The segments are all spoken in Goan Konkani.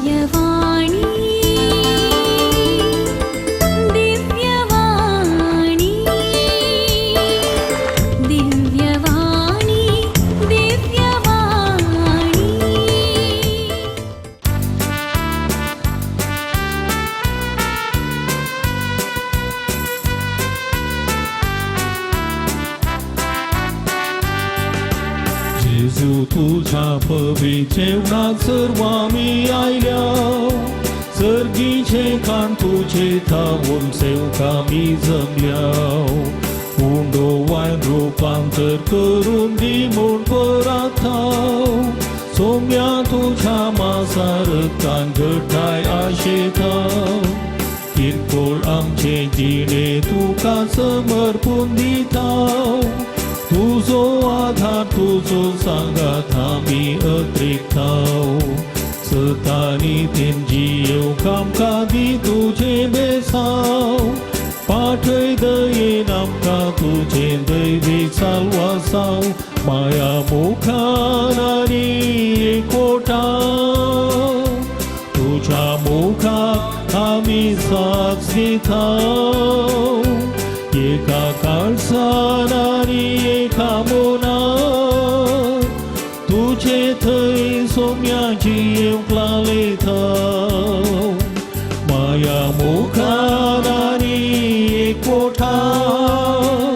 दिव्यवाणी दिव्यवाणी दिव्यवाणी दिव्यवाणी। जेजू तुझ्या पवी जेवणात सर्व आमी आयल्या, सर्गीचे खाण तुझे थावून सेवका मी जमल्या. उंडो वायन रुपांतर करून दी म्हूण पराथाव, सोम्या तुझ्या मासारतान घटाय आशेताव. किरकोळ आमचे जिणे तुका समर्पून दिताव, तुजो आधार तुजो सांगात आमी अत्रिकताव. सतानी तेन जियेवंक आमकां दी तुजें बेसाव, पाठय दयेन आमकां तुजें दैवीक साल्वासाव. माया मुखान आनी एकवटान तुज्या मुखाक आमी साक्ष दिताव. एका काळसान आनी एका मनान तुजे थंय सोम्या जियेवंक लायताव. माया मुखार आनी एकवटान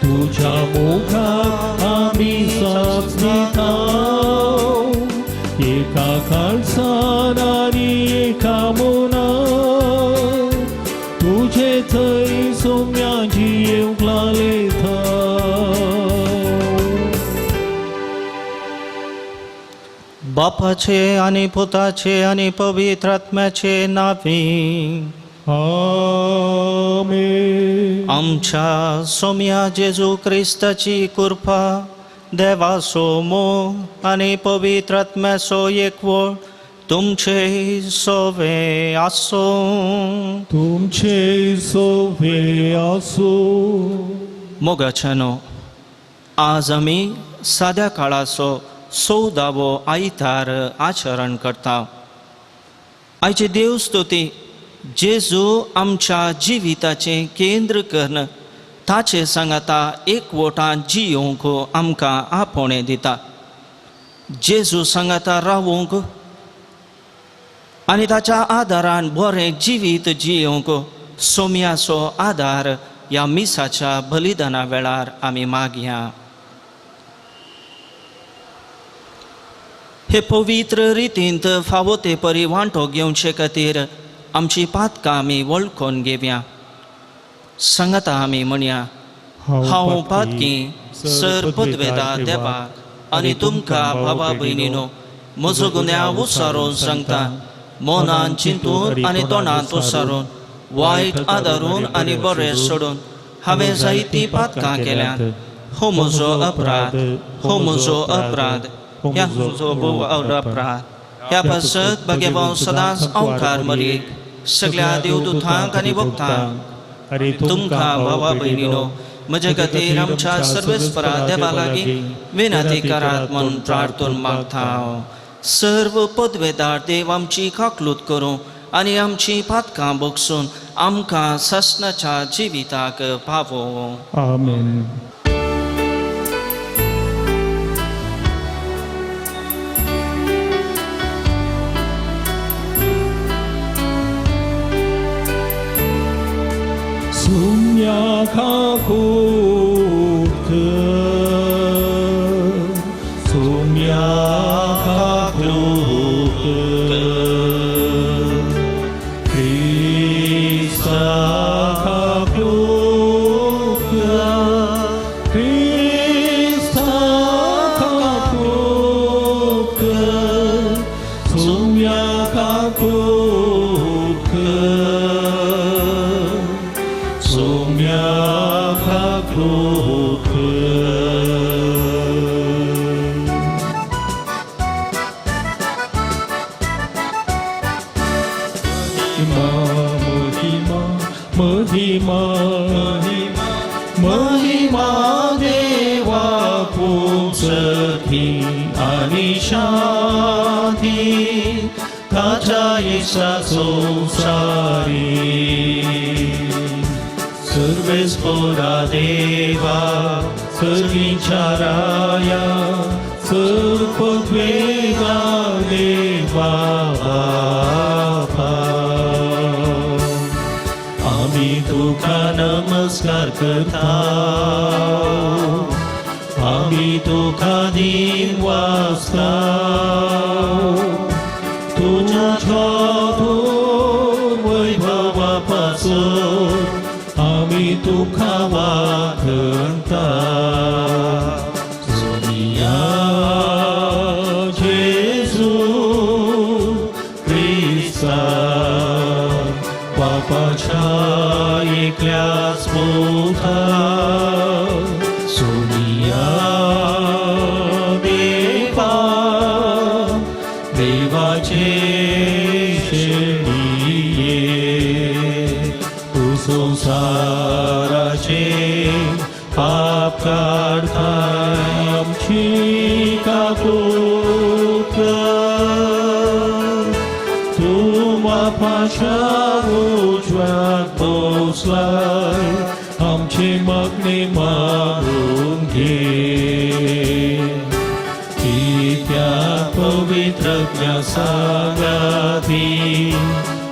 तुज्या मुखार आमी साक्ष दिताव. एका काळसान आनी एका मनान तुजे थंय सोम्या जियेवंक लायताव. बापाचे आनी पुताचे आनी पवित्र आत्म्याचे नांवे आमेन. आमच्या सोम्या जेजू क्रिस्ताची कृपा, देवाचो मोग आनी पवित्र आत्म्याचो एकवट तुमचे सोवे आसूं. तुमचे सोवे आसूं. मोगाच्यानो, आज आमी साद्या काळाचो 14वो आयतार आचरण करता. आयची देवस्तुती जेजू आमच्या जिविताचें केंद्र करून ताचे सांगाता एकवटान जियोवंक आमकां आपोवणें दिता. जेजू सांगाता रावूंक आनी ताच्या आदारान बरें जिवीत जियोवंक सोम्याचो आदार ह्या मिसाच्या बलिदाना वेळार आमी मागया. हे पवित्र रितींत फावो ते परी वांटो घेवचे खातीर आमची पातकां आमी वळखून घेवया. सांगाता आमी म्हणया, हांव पातकी सर पदवेदा देवाक आनी तुमकां भावा भयणीनो म्हजो गुन्यांव उसारून सांगता. मनान चिंतून आनी तोंडांत उसारून, वायट आदारून आनी बरें सोडून हांवें जायतीं पातकां केल्यांत. हो म्हजो अपराध, हो म्हजो अपराध, ह्या म्हजो भोव अपराध. ह्या पासत भाग्यभाव सदांच अंकार मरीक सगळ्या देवदूतांक आनी भक्तांक तुमकां भावा भयणीनो म्हजे खातीर आमच्या सर्वेस्परा देवा लागीं विनंती करात म्हूण प्रार्थून मागता हांव. सर्व पदवेदार देव आमची काकलूत करूं आनी आमची पातकां बगसून आमकां सासणाच्या जिविताक पावोवं. आमेन. Sumya kakurtu, sumya kakurtu, Krista kakurtu, Krista kakurtu, sumya kakurtu. Sumya kakurtu. Mahima Mahima Mahima देवा पुंसखी आणि शांती ताच्या इश्टा संवसारी सर्वेस्पोरा देवा सर्वींच्या राया सर्पद्वेगा देवा बापा आमी तुका नमस्कार करता आमी तुका दीन वासता तुज्या छोटून वैभवा पासून आमी तुका वाखणता सोनिया जेजू क्रिस्ता बापाच्या एकल्याच पुता सोनिया देवा देवाचे शेणिये तूं संवसाराचे पाप काडताय आमची काकूत कर. तूं बापाच्या उजव्याक बसलाय आमचे मागणे मागून घे कित्याक पवित्र सांगाती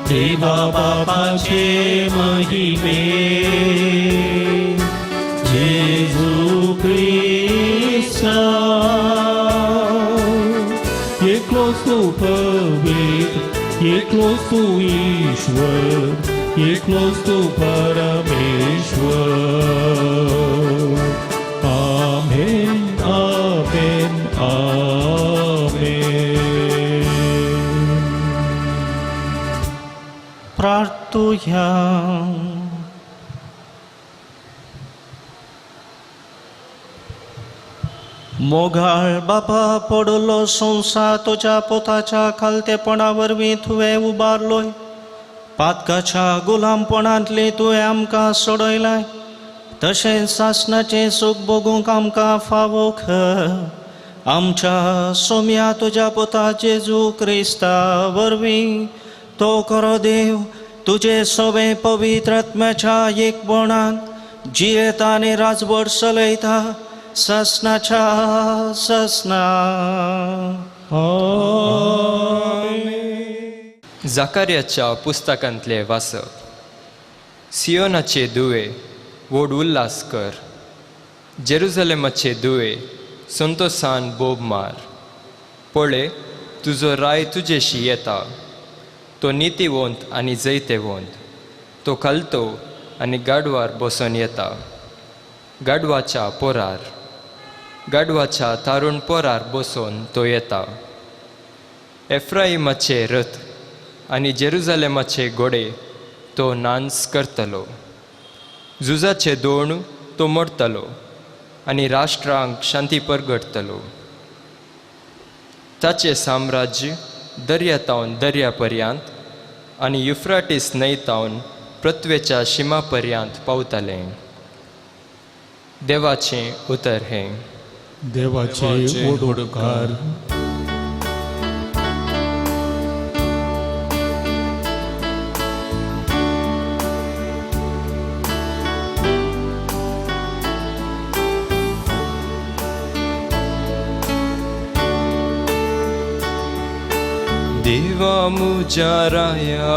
देवा बापाचे महिमे जेजू क्रिस्ता एकलोच तूं पवित्र एकलोच तूं ईश्वर एकलोच तूं परमेश्वर. आमेन आमेन आमेन. प्रार्थुया. मोगाळ बापा पडलो संवसार तुज्या पोताच्या खालतेपणा वरवीं तुवें उबारलोय पातकाच्या गुलामपणांतली तुवें आमकां सोडयलाय तशेंच सासणाचें सूख भोगूंक आमकां फावो कर आमच्या सोम्या तुज्या पुता जेजू क्रिस्ता वरवीं तो खरो देव तुजे सवें पवित्र आत्म्याच्या एकपणान जियेता आनी राजवट चलयता ससनाच्या ससना. आमेन. जाकार्याच्या पुस्तकांतले वाचप. सियोनाचे दुवे व्हड उल्हास कर, जेरुजलेमाचे दुवे संतोसान बोब मार. पळय तुजो राय तुजेशी येता, तो नितीवंत आनी जैतेवंत, तो खालतो आनी गाडवार बसून येता, गाडवाच्या पोरार, गाडवाच्या तारुण पोरार बसून तो येता. एफ्राइमाचे रथ आनी जेरुजलेमाचे घोडे तो नांस करतलो, झुजाचे दोण तो मोडतलो आनी राष्ट्रांक शांती परगटतलो. ताचें साम्राज्य दर्या तावन दर्या पर्यंत आनी युफ्राटीस न्हंय तावन पृथ्वेच्या शिमा पर्यंत पावतलें. देवाचें उतर हें. देवाचे ओडोडकार. देवा म्हज्या राया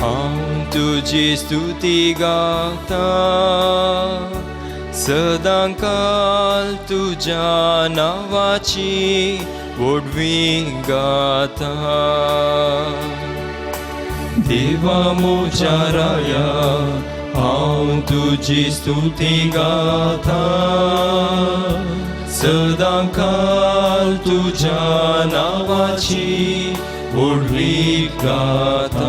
हांव तुजी स्तुती गाता, सदां काल तुज्या नांवाची व्हडवी गाता. देवा म्हज्या राया हांव तुजी स्तुती गाता, सदां काल तुज्या नांवाची व्हडवी गाता.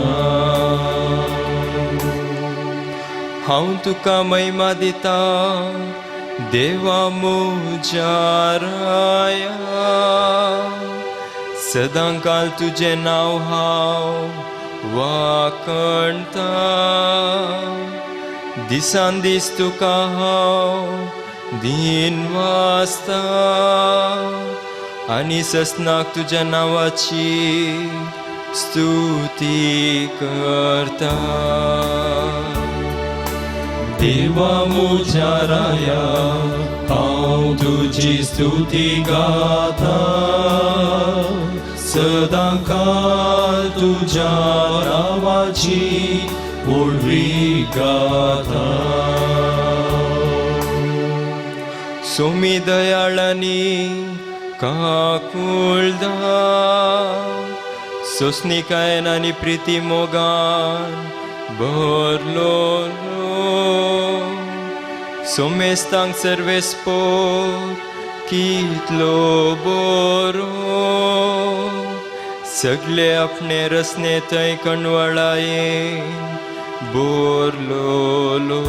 हांव तुका महिमा दिता देवा म्हज्या राया, सदां काल तुजें नांव हांव वाखणता, दिसान दीस तुका हांव दीन वाचता आनी ससनाक तुज्या नांवाची स्तुती करता. देवा म्हज्या राया, हांव तुजी स्तुती गाता, सदां काल तुज्या नांवाची व्हडवी गाता. सोमी दयाळांनी काकुळदा, सोसणिकायेन आनी प्रिती मोगान भरलोलो, सोमेस्तांक सर्वेस्पोर कितलो बरो, सगळे आपणे रसने थंय कणवळायेन बोरलोलो.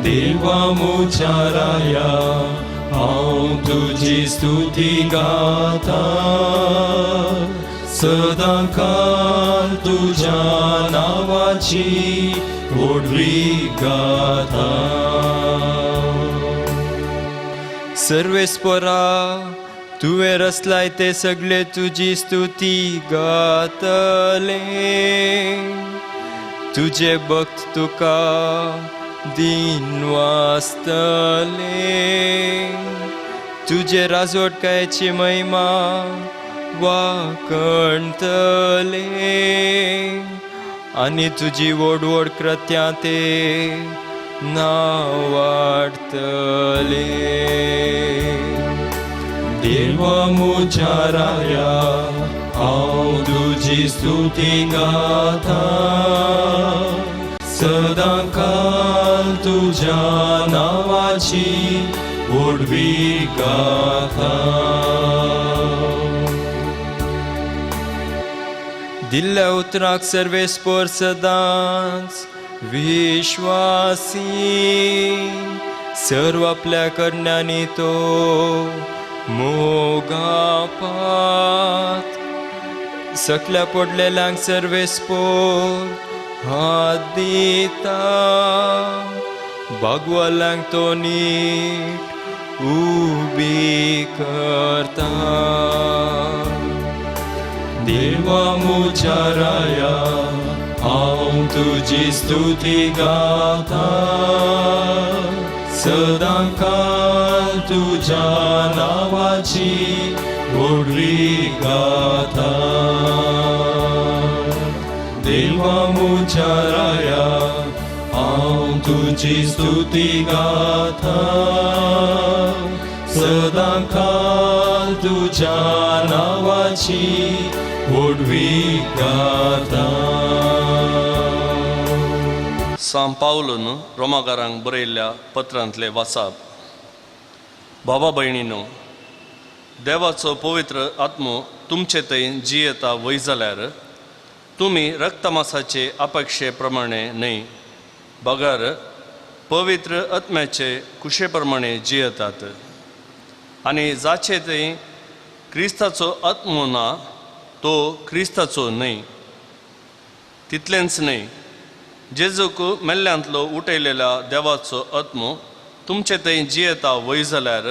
देवा म्हज्या राया, हांव तुजी स्तुती गाता, सदां काल तुज्या नांवाची व्हडवी गाता. सर्वेस्पोरा तुवें रचलाय ते सगळे तुजी स्तुती गातले, तुजे भक्त तुका दिन वाचतले, तुजे राजवटकायेची महिमा वाखणतले, आनी तुजी व्हड व्हड कृत्यां ते नांवाडतले. देवा म्हज्या राया, हांव तुजी स्तुती गाता, सदां काल तुज्या नांवाची व्हडवी गाता. दिल्ल्या उतराक सर्वेस्पोर सदांच विश्वासी, सर्व आपल्या करण्यांनी तो मोगापात, सकल्या पडलेल्यांक सर्वेस्पोर हात दिता, बागवाल्यांक तो नीट उबी करता. देवा म्हज्या राया, हांव तुजी स्तुती गाता, सदां काल तुज्या नांवाची व्हडवी गाता. देवा म्हज्या राया, हांव तुजी स्तुती गाता, सदां काल तुज्या नांवाची व्हडवी गाता. सांत पावलून रोमाकारांक बरयल्ल्या पत्रांतले वाचाप. बाबा भयणीनो, देवाचो पवित्र आत्मो तुमचे थंय जियेता वय जाल्यार तुमी रक्तमासाचे अपेक्षे प्रमाणे न्हय, बगर पवित्र आत्म्याचे कुशे प्रमाणे जियेतात. आनी जाचे थंय क्रिस्ताचो आत्मो ना तो क्रिस्ताचो न्हय. तितलेंच न्हय, जेजूक मेल्ल्यांतलो उठयलेल्या देवाचो आत्मो तुमचे थंय जियेता वय जाल्यार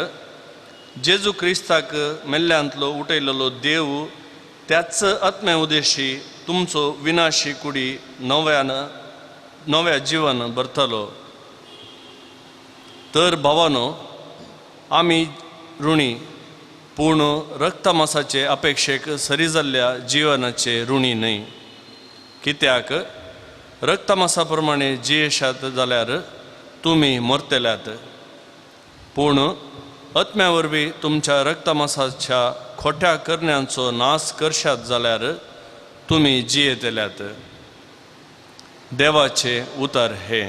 जेजू क्रिस्ताक मेल्ल्यांतलो उठयलेलो देव त्याच आत्म्या उदेशी तुमचो विनाशी कुडी नव्यान नव्या जिवन भरतलो. तर भावानो, आमी ऋणी पूण रक्तमासाचे अपेक्षेक सरी जाल्ल्या जिवनाचे ऋणी न्हय. कित्याक रक्तमासा प्रमाणे जियेशात जाल्यार तुमी मरतल्यात, पूण आत्म्या वरवीं तुमच्या रक्तमासाच्या खोट्या करण्यांचो नाश करशात जाल्यार तुमी जियेतल्यात. देवाचे उतर हे.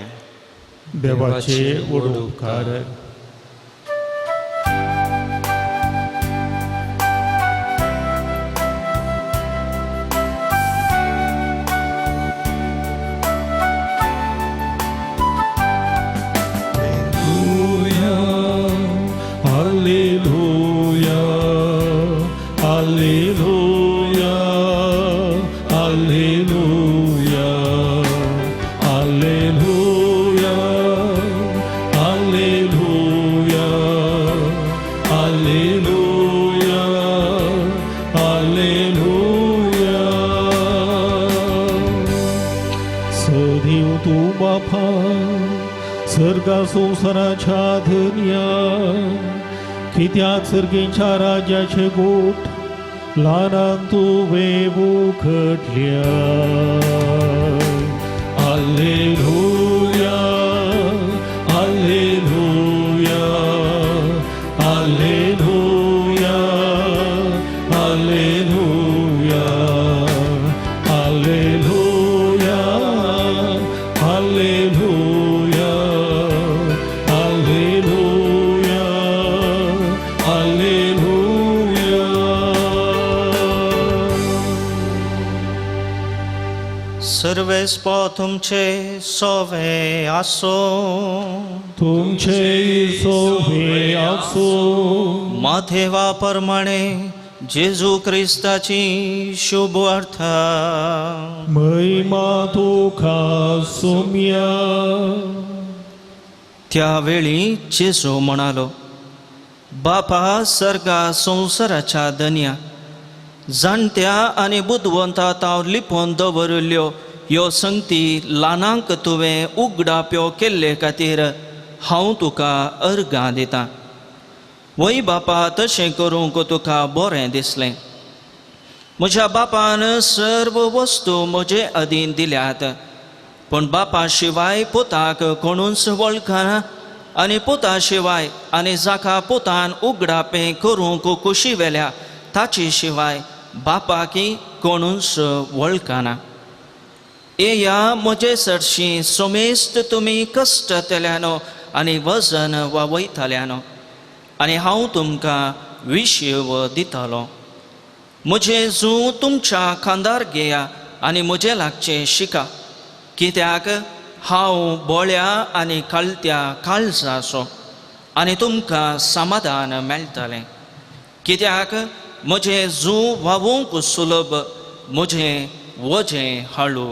देवाचे उपकार. Alleluia, Alleluia, Alleluia, Alleluia, Alleluia, Alleluia, Alleluia. आलेलुया. सदैव तूं बापा सर्गा संवसाराच्या धनया, कित्याक सर्गीच्या राज्याचे गोठ ल्हानांक तुवें उखटल्या. आलेलुया, आलेलुया, आलेलुया, आलेलुया, आलेलुया, आलेलुया, आलेलुया, आलेलुया. सर्वेस्पो तुमचे सोवे आसो. तुमचे सोवे आसो. माथेवा प्रमाणे जेजू क्रिस्ताची शुभ अर्थ. महिमा तुका सोम्या. त्यावेळी जेजू म्हणालो, बापा सर्गा संवसाराच्या दनया, जाणत्या आनी बुदवंता ताव लिपोवन दवरिल्ल्यो ह्यो संगती ल्हानांक तुवें उगडाप्यो केल्ले खातीर हांव तुका अर्गां दितां. वय बापा, तशें करूंक तुका बरें दिसलें. म्हज्या बापान सर्व वस्तू म्हजे अधीन दिल्यात, पूण बापा शिवाय पुताक कोणूच वळखना आनी पुता शिवाय आनी जाका पुतान उगडापें करूंक कुशी वेल्या ताचे शिवाय बापाकी कोणूच वळखना. येया म्हजे सरशी सोमेस्त तुमी कश्टतल्यानो आनी वजन वावयतल्यानो, आनी हांव तुमकां विशेव दितलो. म्हजें जूं तुमच्या खांदार घेया आनी म्हजें लागचें शिका, कित्याक हांव बोळ्या आनी कालत्या काळजाचो, आनी तुमकां समाधान मेळटलें. कित्याक म्हजें जूं व्हांवूंक सुलभ, म्हजें वजें हाळू.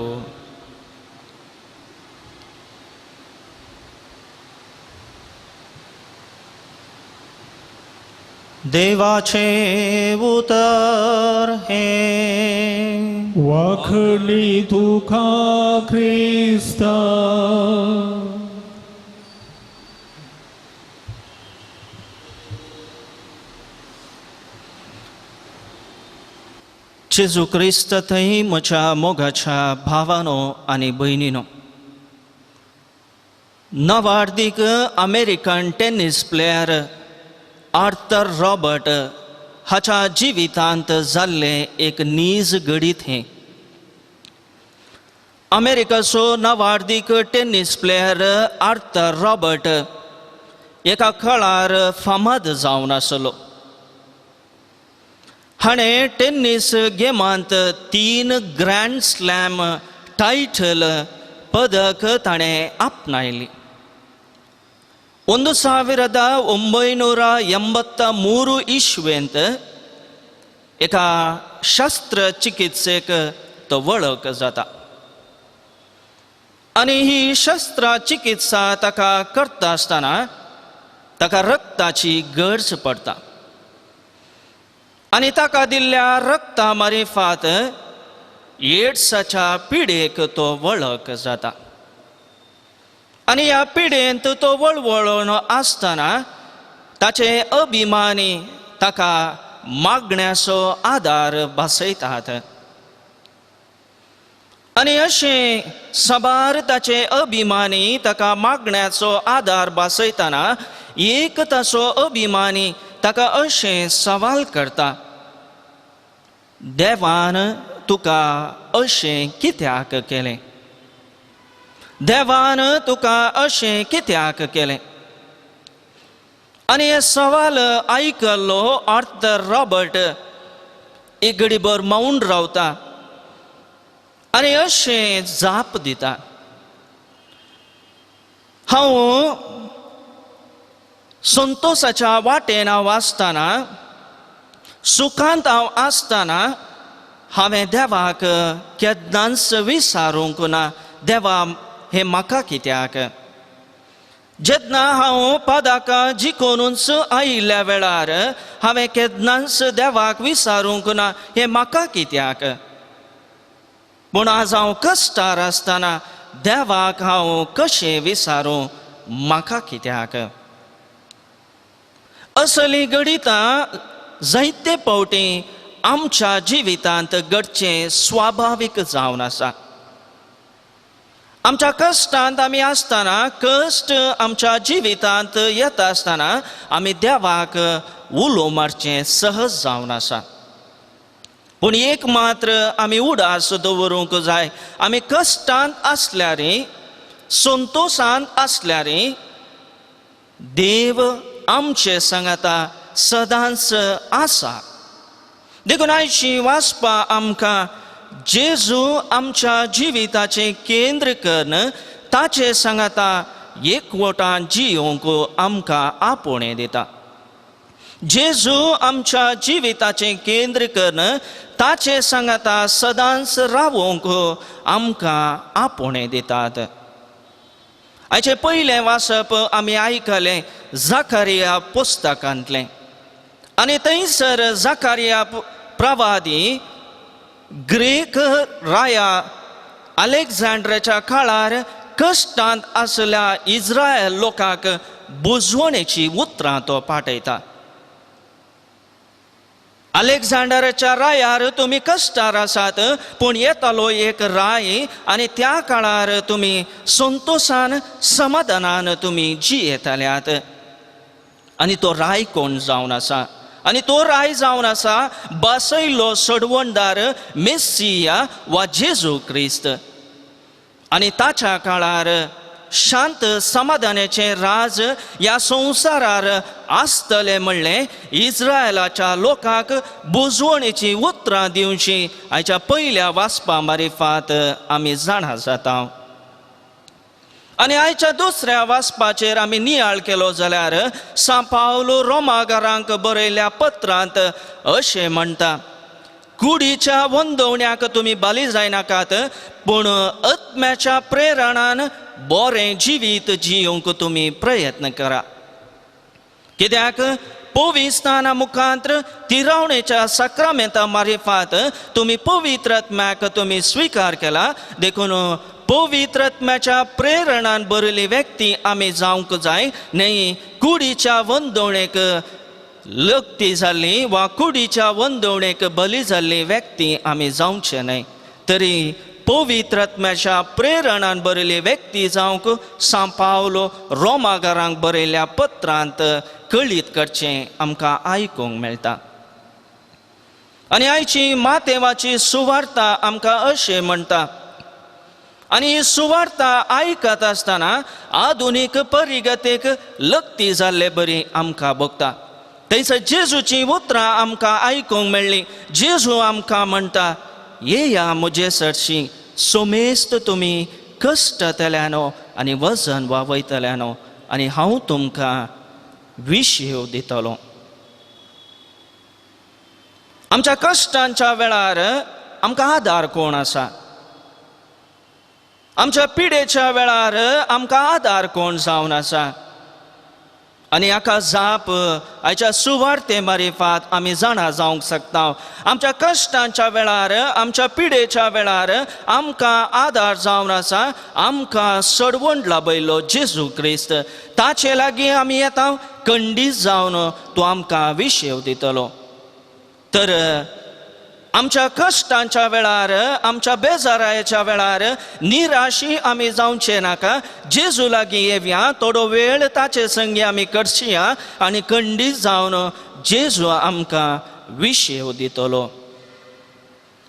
देवाचें उतर हें. वाखली तुका क्रिस्ता. जेजू क्रिस्त थंय म्हज्या मोगाच्या भावानो आनी भयणीनो, नवार्दीक American tennis player Arthur Robert हाच्या जिवितांत जाल्लें एक नीज घडीत हें. अमेरिकाचो नवार्दीक टेनीस प्लेयर आर्थर रॉबर्ट एका काळार फामाद जावन आसलो. हाणें टेनीस गेमांत 3 ग्रँड स्लॅम टायटल पदक ताणें आपणायली. 1983 इस्वेंत एका शस्त्रचिकित्सेक तो वळख जाता आनी ही शस्त्रचिकित्सा ताका करता आसतना ताका रक्ताची गरज पडटा आनी ताका दिल्ल्या रक्ता मारिफात एड्साच्या पिडेक तो वळख जाता आनी ह्या पिडेंत तो वळवळून आसतना ताचे अभिमानी ताका मागण्याचो आदार भासयतात आनी अशें साबार ताचे अभिमानी ताका मागण्याचो आदार भासयतना एक ताचो अभिमानी ताका अशें सवाल करता, देवान तुका अशें कित्याक केलें? देवान तुका अशें कित्याक केलें? आनी हें सवाल आयकल्लो आर्थर रॉबर्ट एक घडीभर मौन रावता आनी अशें जाप दिता, हांव संतोशाच्या वाटेन हांव आसतना, सुखांत हांव आसतना हांवें देवाक केन्नाच विचारूंक ना, देवा हें म्हाका कित्याक? जेन्ना हांव पदाका जिखोनूच आयिल्ल्या वेळार हांवें केन्नाच देवाक विसारूंक ना, हें म्हाका कित्याक? पूण आज हांव कश्टार आसतना देवाक हांव कशें विसारूं, म्हाका कित्याक? असली घडितां जायते फावटी आमच्या जिवितांत घडचें स्वाभावीक जावन आसा. आमच्या कश्टांत आमी आसतना, कश्ट आमच्या जिवितांत येता आसतना आमी देवाक उलो मारचें सहज जावन आसा. पूण एक मात्र आमी उडास दवरूंक जाय, आमी कश्टांत आसल्यार, संतोशांत आसल्यार देव आमचे सांगाता सदांच आसा. देखून आयची वाचपा आमकां जेजू आमच्या जिविताचें केंद्र करून ताचे सांगाता एकवटान जियोंक आमकां आपोवणें दिता. जेजू आमच्या जिविताचें केंद्र करून ताचे सांगाता सदांच रावोंक आमकां आपोवणें दितात. आयचें पयलें वाचप आमी आयकलें जाकारिया पुस्तकांतलें आनी थंयसर जाकारिया प्रवादी ग्रीक राया अलेक्झांड्राच्या काळार कश्टांत आसल्या इस्रायल लोकांक बुजवणेची उतरां तो पाठयता. अलेक्झांडराच्या रायार तुमी कश्टार आसात, पूण येतालो एक राय आनी त्या काळार तुमी संतोशान समाधानान तुमी जियेताल्यात. आनी तो राय कोण जावन आसा? आनी तो राय जावन आसा बसयलो सडवणदार मेस्सिया वा जेजू क्रिस्त. आनी ताच्या काळार शांत समाधानाचें राज ह्या संवसारार आसतलें म्हणलें इस्रायलाच्या लोकांक बुजवणेची उतरां दिवची आयच्या पयल्या वाचपा मारिफात आमी जाणा जाता. आनी आयच्या दुसऱ्या वाचपाचेर आमी नियाळ केलो जाल्यार सांव पावलो रोमागारांक बरयल्ल्या पत्रांत अशें म्हणटा, कुडीच्या वंदवण्याक तुमी बाली जायनाकात, पूण आत्म्याच्या प्रेरणान बरें जिवीत जियोंक तुमी प्रयत्न करा. कित्याक पविस्ताना मुखांत्र तिरावणेच्या साक्रामेंता मारिफात तुमी पवित्र आत्म्याक तुमी स्विकार केला. देखून पवित्र आत्म्याच्या प्रेरणान बरयल्ली व्यक्ती आमी जावंक जाय, न्हय कुडीच्या वंदवणेक लकती जाल्ली वा कुडीच्या वंदवणेक बली जाल्ली व्यक्ती आमी जावचे न्हय. तरी पवित्र आत्म्याच्या प्रेरणान बरयल्ली व्यक्ती जावंक सांव पावलो रोमागारांक बरयल्ल्या पत्रांत कळीत करचें आमकां आयकूंक मेळटा. आनी आयची मातेवाची सुवार्ता आमकां अशें म्हणटा. आनी ही सुवार्ता आयकत आसतना आधुनीक परिगतेक लकती जाल्ले बरी आमकां भोगता. थंयसर जेजूची उतरां आमकां आयकूंक मेळ्ळीं. जेजू आमकां म्हणटा, येया म्हजे सरशी सोमेस्त तुमी कश्टतल्यानो आनी वजन वावयतल्यानो, आनी हांव तुमकां विशेव दितलो. आमच्या कश्टांच्या वेळार आमकां आदार कोण आसा? आमच्या पिडेच्या वेळार आमकां आदार कोण जावन आसा? आनी हाका जाप आयच्या सुवार्ते मारिफात आमी जाणा जावंक शकता. आमच्या कश्टांच्या वेळार, आमच्या पिडेच्या वेळार आमकां आदार जावन आसा, आमकां सडवण लाबयलो जेजू क्रिस्त. ताचे लागीं आमी येता, कंडीस जावन तो आमकां विशेव दितलो. तर आमच्या कश्टांच्या वेळार, आमच्या बेजारायेच्या वेळार निराशी आमी जावचे नाका. जेजू लागीं येवया, थोडो वेळ ताचे संगी आमी करशिया आनी कंडीस जावन जेजू आमकां विशेव दितलो.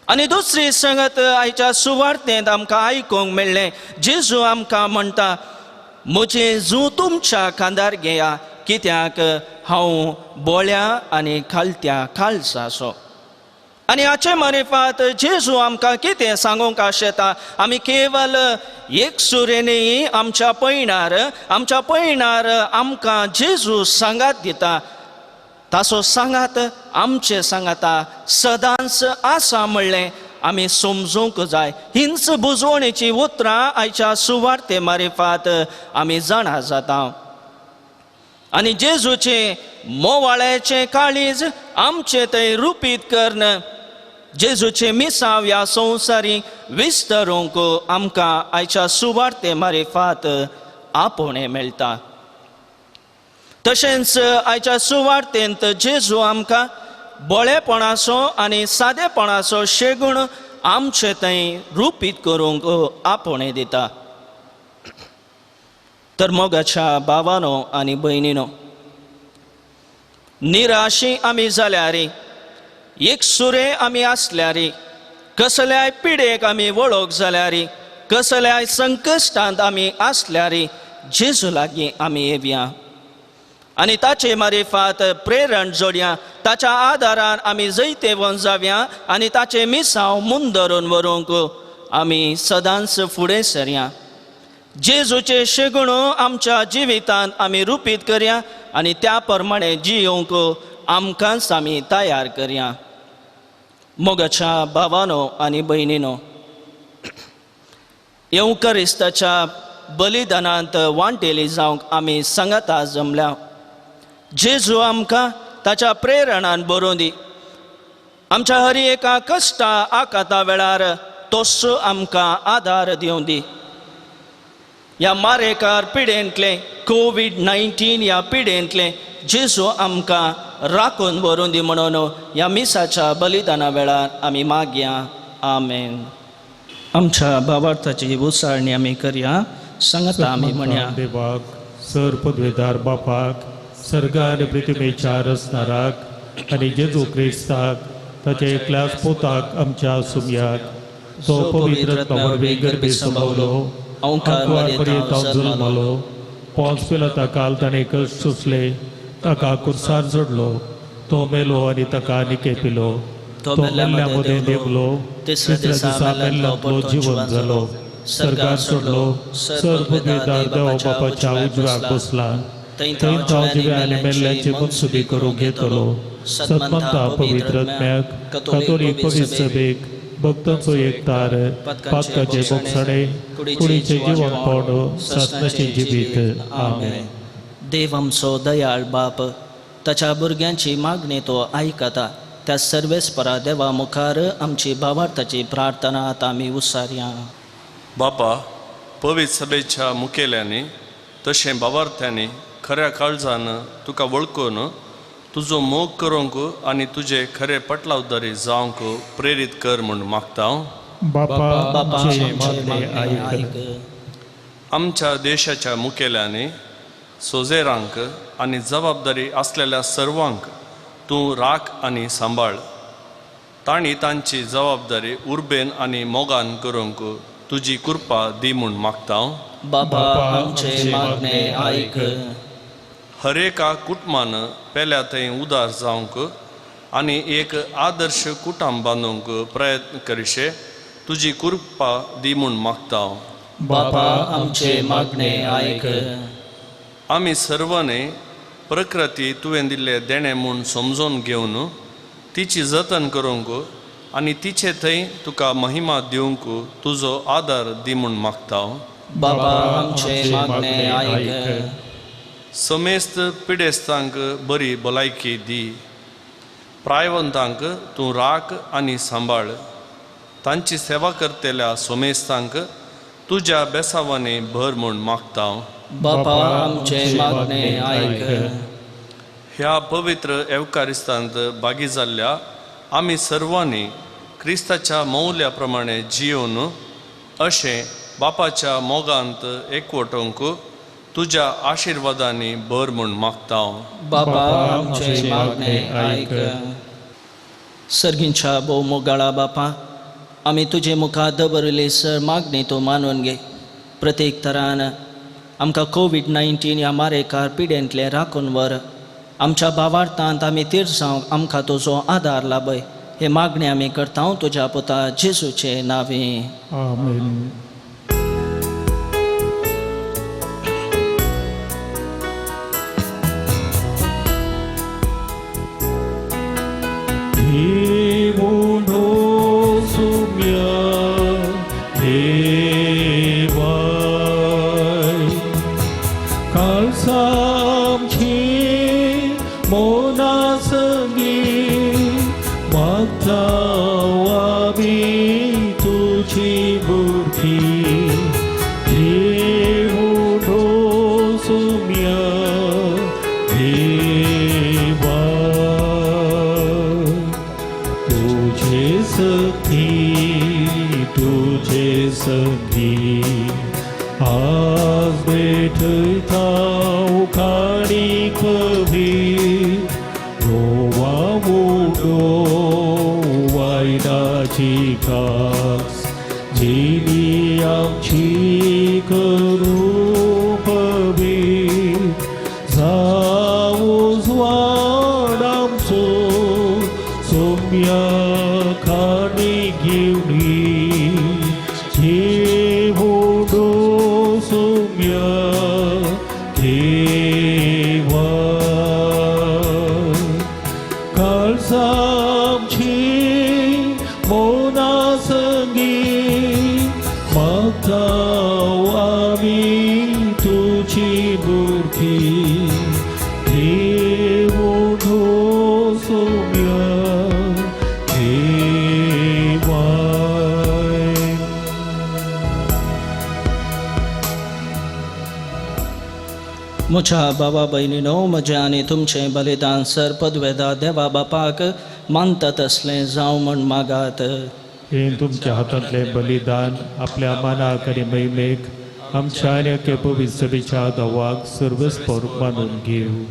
आनी दुसरी संगत आयच्या सुवार्तेंत आमकां आयकूंक मेळ्ळें. जेजू आमकां म्हणटा, म्हजें जू तुमच्या खांदार घेया, कित्याक हांव बोळ्या आनी खालत्या खालसाचो. आनी हाचे मारिफात जेजू आमकां कितें सांगूंक आशेता? आमी केवल एक सुरेनी आमच्या पयणार, आमच्या पयणार आमकां जेजू सांगात दिता. ताचो सांगात आमचे सांगाता सदांच आसा म्हणलें आमी समजूंक जाय. हींच बुजवणेची उतरां आयच्या सुवार्ते मारिफात आमी जाणा जाता. आनी जेजूचें मोवाळ्याचें काळीज आमचें थंय रुपीत करून जेजूचें मिसांव ह्या संवसारी विस्तारूंक आमकां आयच्या सुवार्ते मारिफात आपोवणें मेळटा. तशेंच आयच्या सुवार्तेंत जेजू आमकां बळेपणाचो आनी सादेपणाचो शेगूण आमचे थंय रुपीत करूंक आपोवणें दिता. तर मोगाच्या भावानो आनी भयणीनो, निराशी आमी जाल्यार, एक सुरे आमी आसल्यार, कसल्याय पिडेक आमी वळख जाल्यार, कसल्याय संकश्टांत आमी आसल्यार जेजू लागीं आमी येवया आनी ताचे मारिफात प्रेरण जोडया. ताच्या आदारान आमी जैतेवन जावया आनी ताचे मिसांव मुंदरून व्हरूंक आमी सदांच फुडें सरया. जेजूचे शेगुण आमच्या जिवितांत आमी रुपीत करया आनी त्या प्रमाणे जियोवंक आमकांच आमी तयार करया. मोगाच्या भावानो आनी भयणीनो, येवकरिस्ताच्या बलिदानांत वांटेली जावंक आमी सांगाता जमल्या. जेजू आमकां ताच्या प्रेरणान बरोवन दी. आमच्या हर एका कश्टा आकाता वेळार तोच आमकां आदार दिवं दी. ह्या मारेकार पिडेंतलें कोवीड-19 ह्या पिडेंतलें जेजू आमकां राखून व्हरून दी म्हणून ह्या मिसाच्या बलिदाना वेळार आमी मागया. आमेन. आमच्या भावार्थाची उसाळणी आमी करया. सांगता आमी म्हणया. देवाक, सर पदवेदार बापाक, सर्ग आनी पृथ्वीच्या रचणाराक आनी जेजू क्रिस्ताक ताच्या एकल्याच पोताक आमच्या सुमयाक, तो पवित्र वरवीं गर्भी संभवलो, आंकवार पर्यंत जल्मलो, पोंस पिलाता काल ताणें कश्ट सोंसले, ताका कुर्सार जोडलो, तो मेलो आनी ताका निकेपिलो, तो मेल्ल्या मदें देंवलो, तिसऱ्या दिसा मेल्ल्यांतलो जिवन जालो, सर्गार सोडलो, सर पदवेदार देवा बापाच्या उजव्याक बसला, थंय तो जिव्या आनी मेल्ल्यांची मनसुबी करूंक येतलो. सतमंता पवित्र आत्म्याक, कातोलीक पवित्र सभेक, भक्तांचो एकतार, पातकाचे बोगसणे, कुडीचे जिवनपण, सातनाचे जिवीत. आमेन. देव आमचो दयाळ बाप ताच्या भुरग्यांची मागणी तो आयकता. त्या सर्वेस्परा देवा मुखार आमची भावार्थाची प्रार्थना आतां आमी उसारया. बापा, पवित्र सभेच्या मुखेल्यांनी तशें भावार्थ्यांनी खऱ्या काळजान तुका वळखून तुजो मोग करूंक आनी तुजे खरे पटलावदारी जावंक प्रेरीत कर म्हूण मागता. बापा, आमचे मागणें आयक. आमच्या देशाच्या मुखेल्यांनी, सोजेरांक आनी जबाबदारी आसलेल्या सर्वांक तूं राख आनी सांबाळ. तांणी तांची जबाबदारी उर्बेन आनी मोगान करूंक तुजी कृपा दी म्हूण मागता. बाबा, आमचे मागणें आयक. हर एका कुटुंबान पेल्या थंय उदार जावंक आनी एक आदर्श कुटुंब बांदूंक प्रयत्न करिशे तुजी कृपा दी म्हूण मागता. बाबा, आमचे मागणें आयक. आमी सर्वांनी प्रकृती तुवें दिल्ले देणें म्हूण समजून घेवन तिची जतन करूंक आनी तिचे थंय तुका महिमा दिवंक तुजो आदार दी म्हूण मागता. बाबा, आमचे मागणें आयक. समेस्त पिडेस्तांक बरी भलायकी दी. प्रायवंतांक तूं राख आनी सांबाळ. तांची सेवा करतल्या सोमेस्तांक तुज्या बेसावांनी भर म्हूण मागता. बाबा, आमचे मागणें आयक. ह्या पवित्र एवकारिस्तांत भागी जाल्ल्या आमी सर्वांनी क्रिस्ताच्या मौल्या प्रमाणे जियोवन अशें बापाच्या मोगांत एकवटोवंक तुज्या आशिर्वादांनी भर म्हूण मागता. बाबा, आमचे मागणें आयक. सर्गींच्या भोव मोगाळा बापा, आमी तुजे मुखार दवरिल्ली सर मागणी तूं मानून घे. प्रत्येक तरान आमकां कोवीड-19 ह्या मारेकार पिडेंतलें राखून व्हर. आमच्या भावार्थांत आमी तीर जावंक आमकां तुजो आदार लाभय. हे मागणी आमी करता तुज्या पुता जेजूचे नांवे. आमेन. आमी तुजी बुरखी घेवून सुम्या देवा तुझे सखी तुझे संगी आज भेटता उखाणी कवी गोवा उडो वायनाची कास जिली आमची करू पवी जाऊ ज्वाड आमचो सोम्या खाणी घेवणी घेवडो सोम्या देवा काळजामची मोना संगी मागता आमी तुजी बुरखी घेवडो सोम्या देवा. म्हज्या बाबा भयणीनो म्हजें आनी तुमचें बलिदान सर पदवेदा देवा बापाक मानता तसलें जावं म्हण मागात. हे तुमच्या हातांतलें बलिदान आपल्या मानाक आनी महिमेक आमच्या आनी अख्या पवित्र सभेच्या दवाक सर्वस्पर मानून घेवं.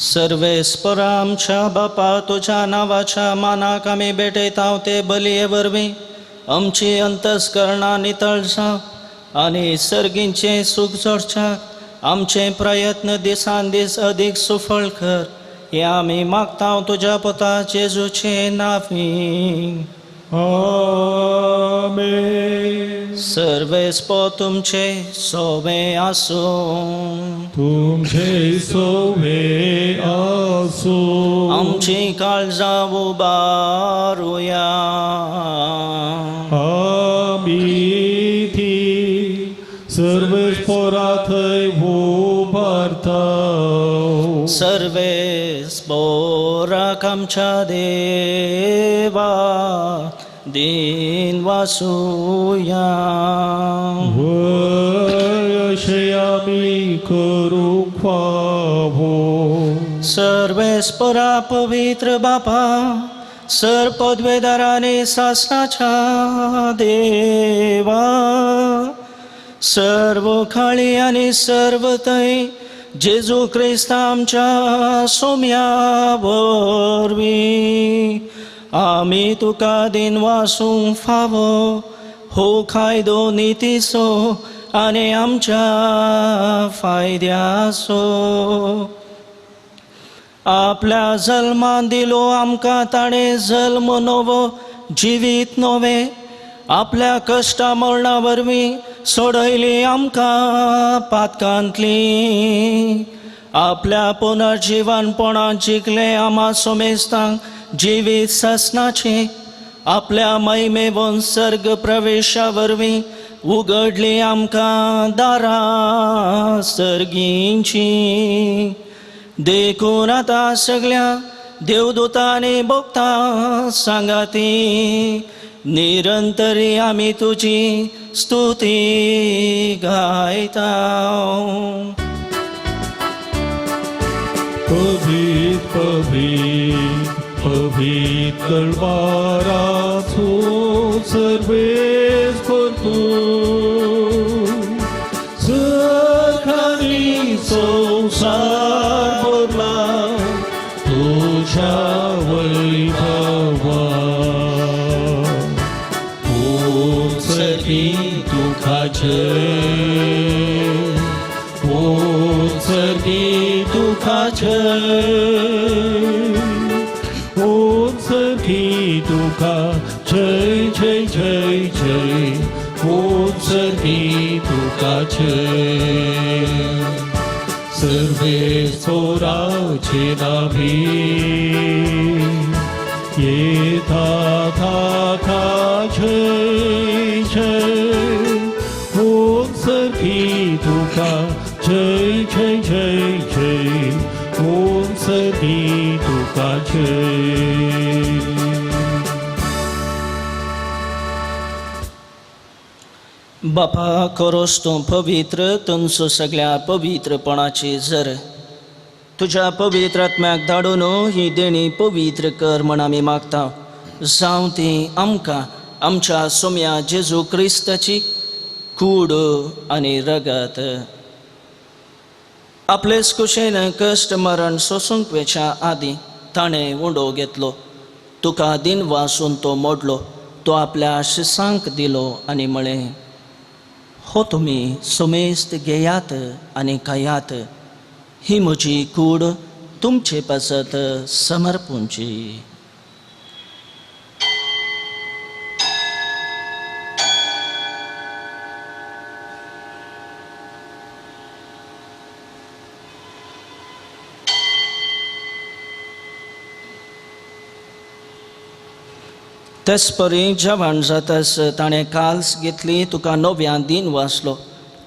सर्वेस्परा आमच्या बापा तुज्या नांवाच्या मानाक आमी भेटयता ते बलये वरवीं आमची अंतस्करणां नितळ जावं आनी सर्गींचें सूख जोडच्याक आमचे प्रयत्न दिसान दीस अदीक सुफळ कर हें आमी मागता तुज्या पुता जेजूचे नांवी. आमेन. सर्वेस्पो तुमचे सोवे आसूं. तुमचे सोवे आसूं. आमची काळजां उबारुया. आमी ती सर्वेस्परा थंय उबारता. सर्वेस्पोराक आमच्या देवा दिन वासुया. वय अशें आमी करूंक फावो. सर्वेस्परा पवित्र बापा सर पदवेदाराने सासनाच्या देवा सर्व खाळी आनी सर्व थंय जेजू क्रिस्त आमच्या सोम्या वरवीं आमी तुका दिनवासूंक फावो हो कायदो नितीचो आनी आमच्या फायद्याचो. आपल्या जल्मान दिलो आमकां ताणें जल्म नवो जिवीत नवें आपल्या कश्टा मरणा वरवीं सोडयली आमकां पातकांतली आपल्या पुनर्जिवनपणान जिखलें आमा सोमेस्तांक जिवीत ससनाचें आपल्या महिमेवन सर्ग प्रवेशा वरवीं उगडली आमकां दारां सर्गींची. देखून आतां सगळ्या देवदूतांनी भोगता सांगाती निरंतरी आमी तुजी स्तुती गायता. पवित्र पवित्र पवित्र तलवाराचो सर्वेस्पर तूं सखानी संवसार भरला तुज्या वैभवान. उंचकी तुका जय उंचकी तुका जय उंचकी तुका जय जय जय जय उंचकी तुका जय. सर्वेस्पराचे नाभी येता थाका जय जय उंचकी तुका जय जय जय जय उंचकी तुका जय. बापा खरोच तूं पवित्र, तुमचो सगळ्या पवित्रपणाची जर तुज्या पवित्र आत्म्याक धाडून ही देणी पवित्र कर म्हण आमी मागता. जावं ती आमकां आमच्या सोम्या जेजू क्रिस्ताची कूड आनी रगत. आपलेच कुशेन कश्ट मरण सोसूंक वेच्या आदीं ताणें उंडो घेतलो, तुका दिन वासून तो मोडलो, तो आपल्या शिसांक दिलो आनी म्हळें, हो तुमी समेस्त घेयात आनी खायात, ही म्हजी कूड तुमचे पासत समर्पूंची. तेचपरी जेवण जातस ताणें काल्स घेतली, तुका नव्यान दिन वाचलो,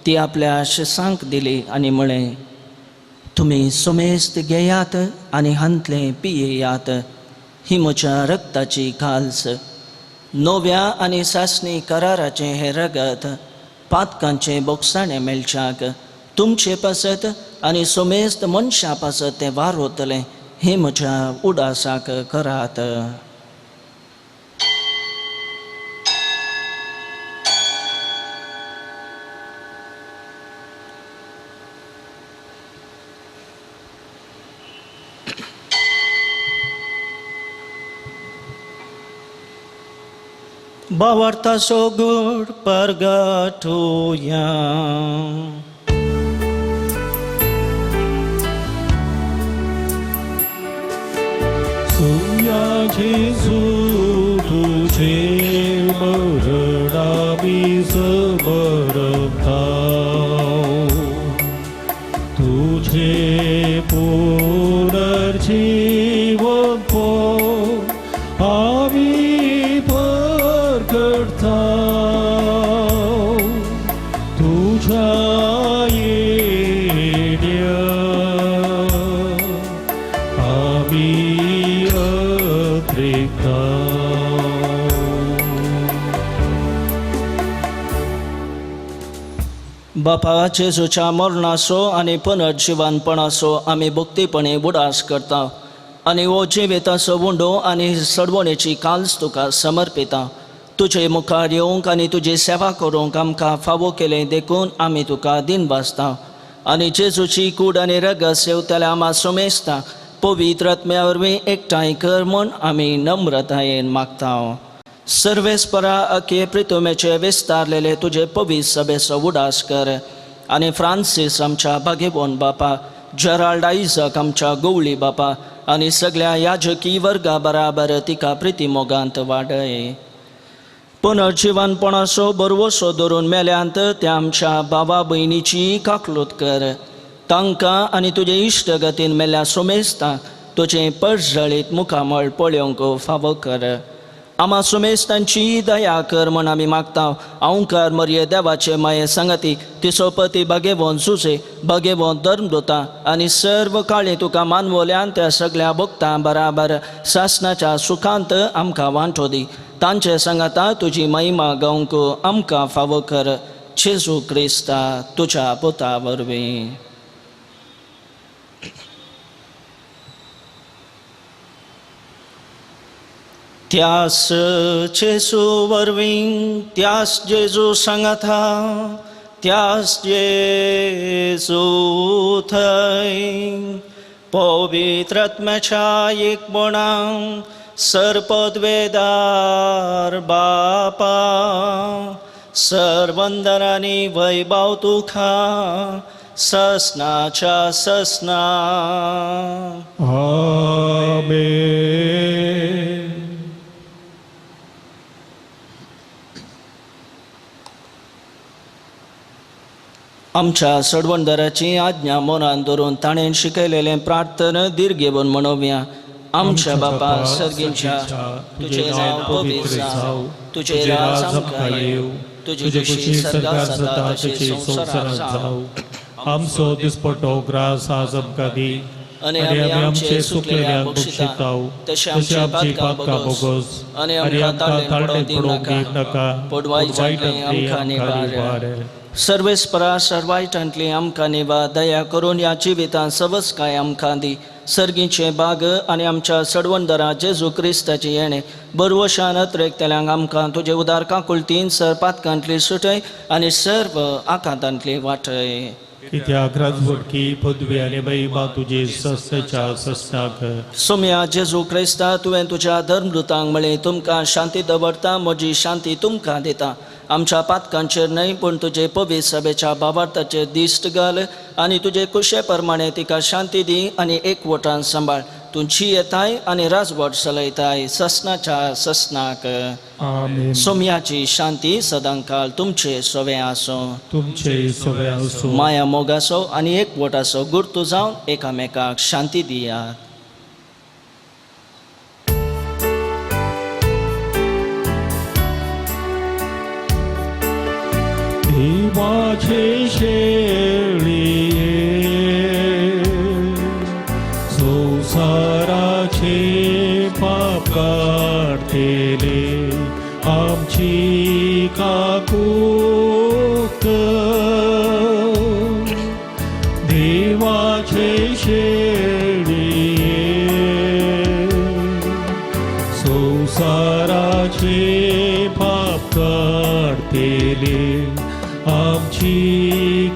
ती आपल्या शिसांक दिली आनी म्हळें, तुमी समेस्त घेयात आनी हांतलें पियेयात, ही म्हज्या रक्ताची काल्स, नव्या आनी सासणी कराराचें हें रगत पातकांचें बोगसाणें मेळच्याक तुमचे पासत आनी समेस्त मनशां पासत तें वारवतलें, हें म्हज्या उडासाक करात. भावार्थाचो गूढ परगटुया. सुया जेजू तुझे मरणामी समरता, तुझे पुनर्जीवन आमी परगटता, तुझ्या येण्या आमी अत्रेकता. बापा जेजूच्या मरणाचो आनी पुनर्जिवनपणाचो आमी भक्तीपणे उडास करता आनी हो जिविताचो उंडो आनी सडवणेची काल्स तुका समर्पिता. तुजे मुखार येवंक आनी तुजी सेवा करूंक आमकां फावो केलें देखून आमी तुका दिन भासता आनी जेजूची कूड आनी रगत सेवतल्या आमा सोमेसता पवित्र आत्म्या वरवीं एकठांय कर म्हूण आमी नम्रतायेन मागता. सर्वेस्परा अखे प्रितुमेचे विस्तारलेले तुजे पवित्र सभेचो उडास कर आनी फ्रांसीस आमच्या भागेवन बापा, जेराल्ड आयजक आमच्या गवळी बापा आनी सगळ्या याजकी वर्गा बराबर तिका प्रिती मोगांत वाडय. पुनर्जिवनपणाचो बरवसो धरून मेल्यांत त्या आमच्या बाबा भयणीची काकलूत कर, तांकां आनी तुजे इश्टगतीन मेल्या सोमेस्ता तुजें परजळीत मुखामळ पळोवंक फावो कर. आमा सुमेस्तांची दया कर म्हण आमी मागता. अहंकार मरये देवाचे माये सांगाती तिचो पती भागेवन सुसे भागेवन धर्मदुता आनी सर्व काळी तुका मानवल्यान त्या सगळ्या भक्तां बराबर सासनाच्या सुखांत आमकां वांटो दी. तांचे सांगाता तुजी महिमा गावंक आमकां फावो कर. जेजू क्रिस्ता तुज्या पुता वरवीं. त्यास जेजू वरवीं, त्यास जेजू सांगाता, त्यास जेजू थंय पवित्र आत्म्याच्या एकपणान सर्पद्वेदार बापा सर्वंदरांनी वैभव तुका ससनाच्या ससना. आमेन. आमच्या सडवणदाराची आज्ञा मनान धरून ताणें शिकयलेलें प्रार्थना दीर्घेवन म्हणोवया. आमच्या बापा सर्गींच्या, तुजें नांव पवित्र जावं, तुजें राज आमकां येवं, तुजी खुशी स्वर्गात जाता तशी संवसारांत जावं. आमचो दिसपट्टो ग्रास आज आमकां दी आनी आमी आमचे सुकलेल्यांक बक्षिताव तशें आमचे पातकां बोगोस आनी आमकां ताळणेन पडोवंक दिनाका, पूण वायटांतली आमकां निवार. सर्वेस्परा सर्वायटांतली आमकां निवा, दया करून ह्या जिवितांत सवसकाय आमकां दी. सर्गीचे बाग आनी आमच्या सडवंदरा जेजू क्रिस्ताची येणें बरवशान अत्रेकतल्यांक आमकां तुजे उदार काकुळतीन सर पातकांतली सुटय आनी सर्व आकांतांतली वाटय. कित्याक राजवटकी पदवी आनी महिमा तुजी सस्नाच्या सस्नाक. सोम्या जेजू क्रिस्ता, तुवें तुज्या धर्मदूतांक म्हळें, तुमकां शांती दवरता, म्हजी शांती तुमकां दिता. आमच्या पातकांचेर न्हय पूण तुजे पवित्र सभेच्या भावार्थाचेर दिश्ट घाल आनी तुजे कुशे प्रमाणे तिका शांती दी आनी एकवटान सांबाळ. तूं जियेताय आनी राजवट चलयताय सस्नाच्या सस्नाक. आमेन. सोम्याची शांती सदांकाळ तुमचे सवे आसूं. तुमचे सवे आसूं. माया मोगाचो आनी एकवटाचो गुर्तू जावन एकामेकाक शांती दियात. देवाचे शेळये संवसाराचे पाप काडटले आमची काकूत. देवाचे शेळये संवसाराचे पाप काडटले आमची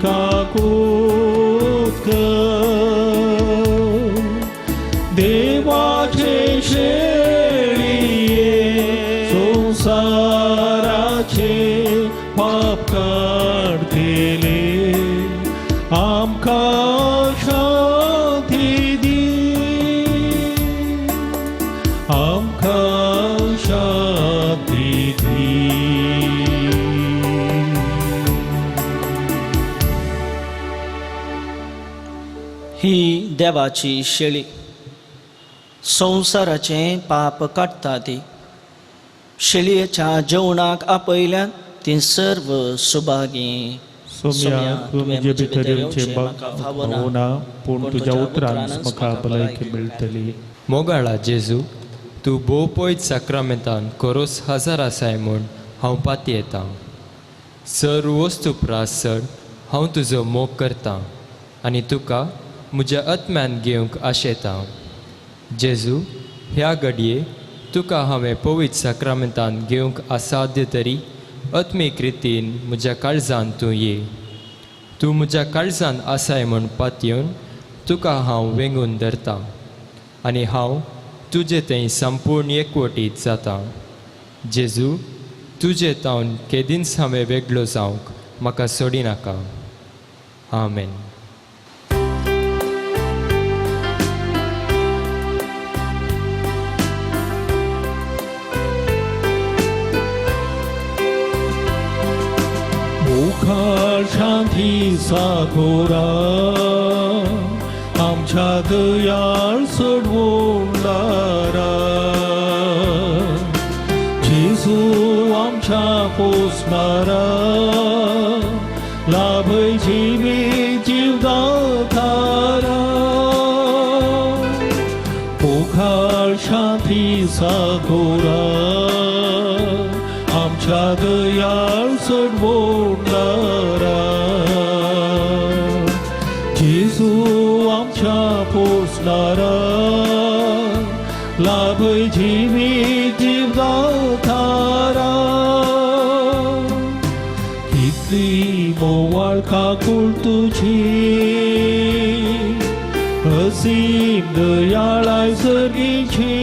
काकूत. देवाचे शेळये संवसाराचे पाप काडटले आमकां शांती दी, आमकां शांती दी. ही देवाची शेळी संवसाराचें पाप काडटा ती. शेळयेच्या जेवणाक आपयल्यान ती सर्व सुभागी. सोम्या, तूं म्हजे भितर येवचें म्हाका फावना, पूण तुज्या उतरान म्हाका भलायकी मेळटली. मोगाळा जेजू, तूं भोव पयत साक्रामेंतान कोरोस हजार आसाय म्हूण हांव पातयेतां. सर वस्तू प्रास चड हांव तुजो मोग करतां आनी तुका म्हज्या आत्म्यान घेवंक आशेतां. जेजू, ह्या घडये तुका हांवें पवित्र साक्रामेंतान घेवंक असाध्य तरी आत्मीक रितीन म्हज्या काळजान तूं ये. तूं म्हज्या काळजान आसाय म्हूण पातयेवन तुका हांव वेंगून धरतां आनी हांव तुजे थंय संपूर्ण एकवटीत जातां. जेजू, तुजे तावन केदींच हांवें वेगळो जावंक म्हाका सोडिनाका. आमेन. मुखार शांती साकोरा आमच्या दयाळ सोडवणारा जेजू आमच्या पोसणारा लाभय जिवीत जीवदातारा. मुखार शांती साकोरा आमच्या दयाळ सोडवणारा जेजू आमच्या पोसणारा लाभय जिवीत जीवदातारा. कितली मोवाळ काकूळ तुजी असीम दयाळाय सर्गीची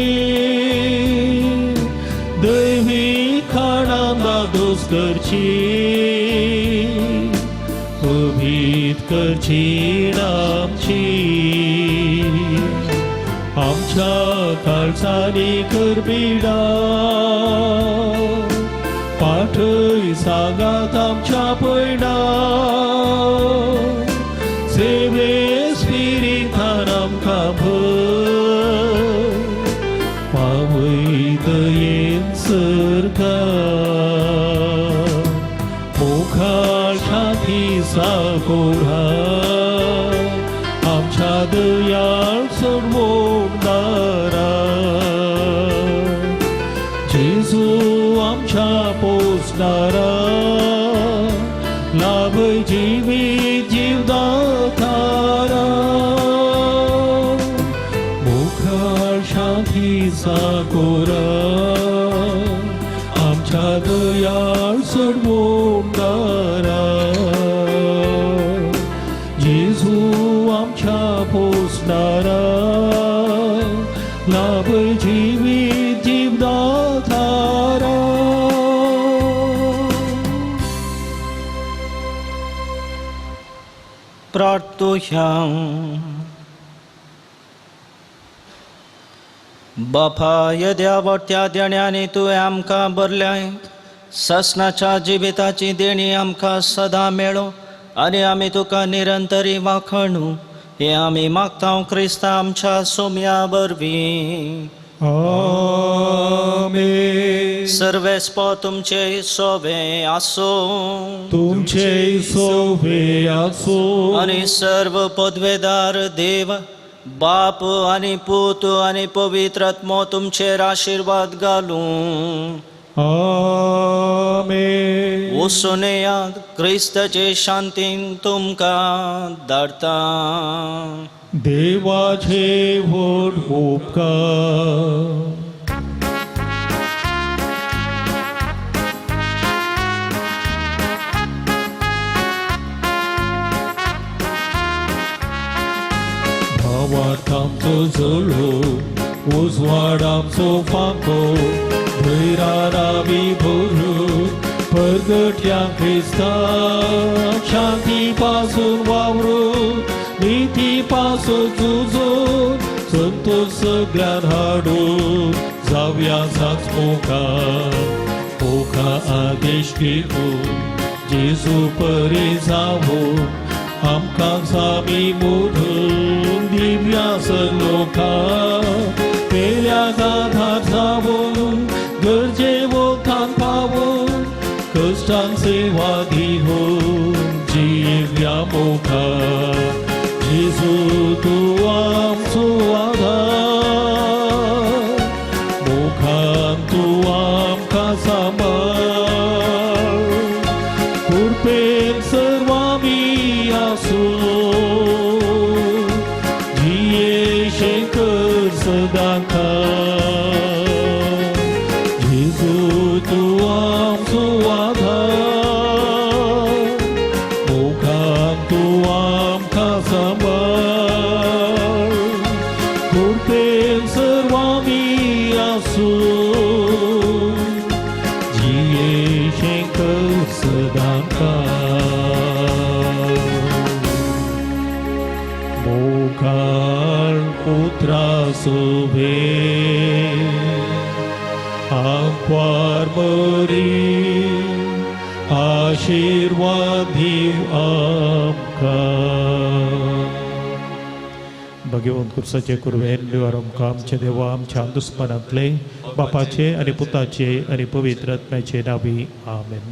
दैवी खाणां दादोस करची अभीत करची आमची. आमच्या काळजांनी करबिडा पाठय सांगात आमच्या पयणा सेवे स्पिरितान आमकां भर पावय दयेन सरकार. मुखार शांती साकोरा आमच्या दयाळ पोसणारा लाभ जिवीत जीवदातारा मुखार शांतीचा कोरा आमच्या दयाळ सोडवणारा जेजू आमच्या पोसणारा लाभ जिवीत जीवदातारा. प्रार्थुया. बापा येद्या व्हडत्या देण्यांनी तुवें आमकां भरल्याय ससनाच्या जिविताची देणी आमकां सदां मेळो आनी आमी तुका निरंतरी वाखणू हें आमी मागता क्रिस्ता आमच्या सोम्या वरवीं. आमेन. सर्वेस्पो तुमचे सोवे आसूं तुमचे सोवे आसूं. आनी सर्व पदवेदार देव बाप आनी पूत आनी पवित्र आत्मो तुमचेर आशिर्वाद घालूं. आमेन. वचून येयात क्रिस्ताचे शांतीन तुमकां धाडटा. देवाचे व्हड उपकार. भावार्थ आमचो जळो उजवाड आमचो फांको भैरार आमी भरू परगट्या क्रिस्ता शांती पासून वावरून निती पासून झुजून संतोष सगळ्यान हाडून जावया साच मोका मोका आदेश घेवन जेजू परी जावून आमकां सामी मोडून दिव्या सलोका पेल्या गाधार जावून गरजे वोतान पावून कश्टान सेवा दिवून जिव्या मोका जेजू तूं आमचो आधार मोखान तूं आमकां सांबाळ कृपेन सर्वामी आसूं जिये कर सदांकाळ जेजू तूं आमचो आधार मोखान तूं आमकां सांबाळ कृपेन सर्वामी आसूं जिये कर सदांकाळ मोखाळ पुत्रा सोभे आंकवार मरी आशिर्वाद दिव आमकां. भगवंत कुर्साचे कुरवेन निवार आमकां आमचे देवा आमच्या दुस्मनांतले बापाचे आनी पुताचे आनी पवित्र आत्म्याचे नावी. आमेन.